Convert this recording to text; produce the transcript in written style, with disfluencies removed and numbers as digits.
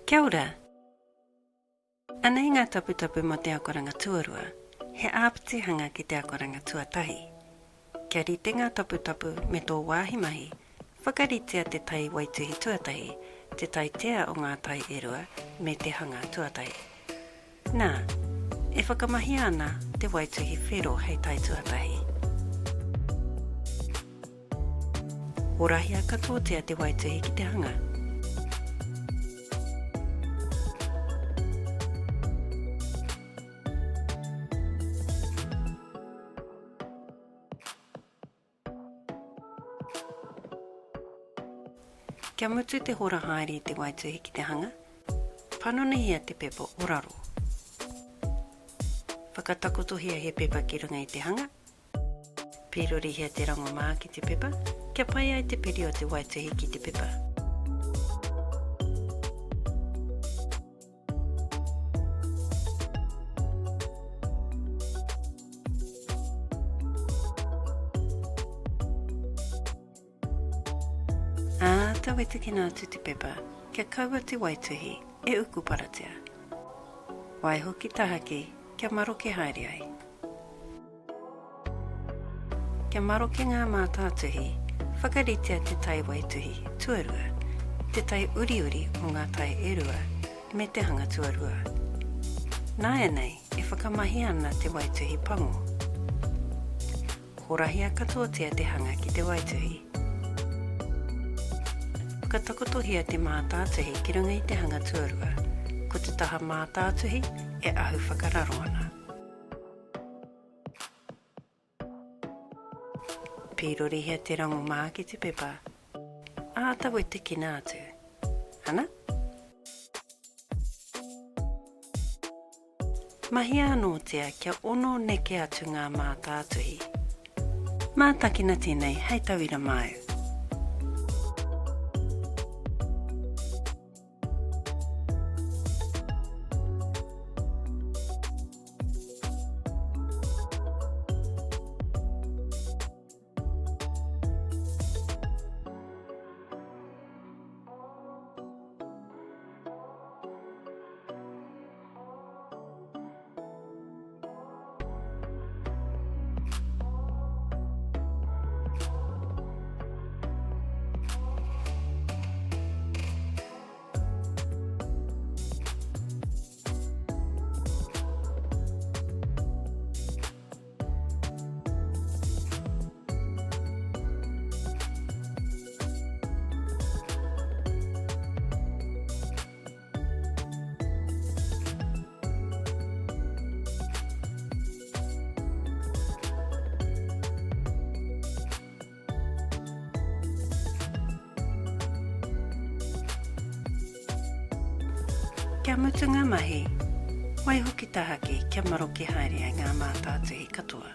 Kia ora! Anei ngā taputapu mō te akoranga tuarua, he āpitihanga ki te akoranga tuatahi. Kia rite ngā taputapu me tō wāhi mahi, whakaritea te tai waituhi tuatahi, te tai tea o ngā tai e rua, me te hanga tuatahi. Nā, e whakamahia ana te waituhi whero hei tai tuatahi. Horahia katoatia te waituhi ki te hanga. Kia mutu te hora haere i te waituhi ki te hanga, panonihia te pepa o raro. Whakatakotohia he pepa ki runga i te hanga, Pīrorihia te rango mā ki te pepa, kia pai ai te piri o te waituhi ki te pepa. Āta wetekina atu te pepa kia kaua te waituhi e ukuparatia. Waiho ki tahaki kia maroke haere ai. Kia maroke ngā mātātuhi, whakaritea te tai waituhi tuarua, te tai uriuri o ngā tai e rua, me te hanga tuarua. Nāianei e whakamahia ana te waituhi pango. Horahia katoatia te hanga ki te waituhi. Whakatakotohia te mātātuhi ki runga i te hanga tuarua, ko te taha mātātuhi e ahu whakararo ana. Pīrorihia te rango mā ki te pepa, āta wetekina atu. Ana? Mahia anōtia kia ono neke atu ngā mātātuhi. Mātakina tēnei hei tauira māu. Kia mutu ngā mahi, waiho ki tahaki kia maroke haere ai ngā mātātuhi katoa.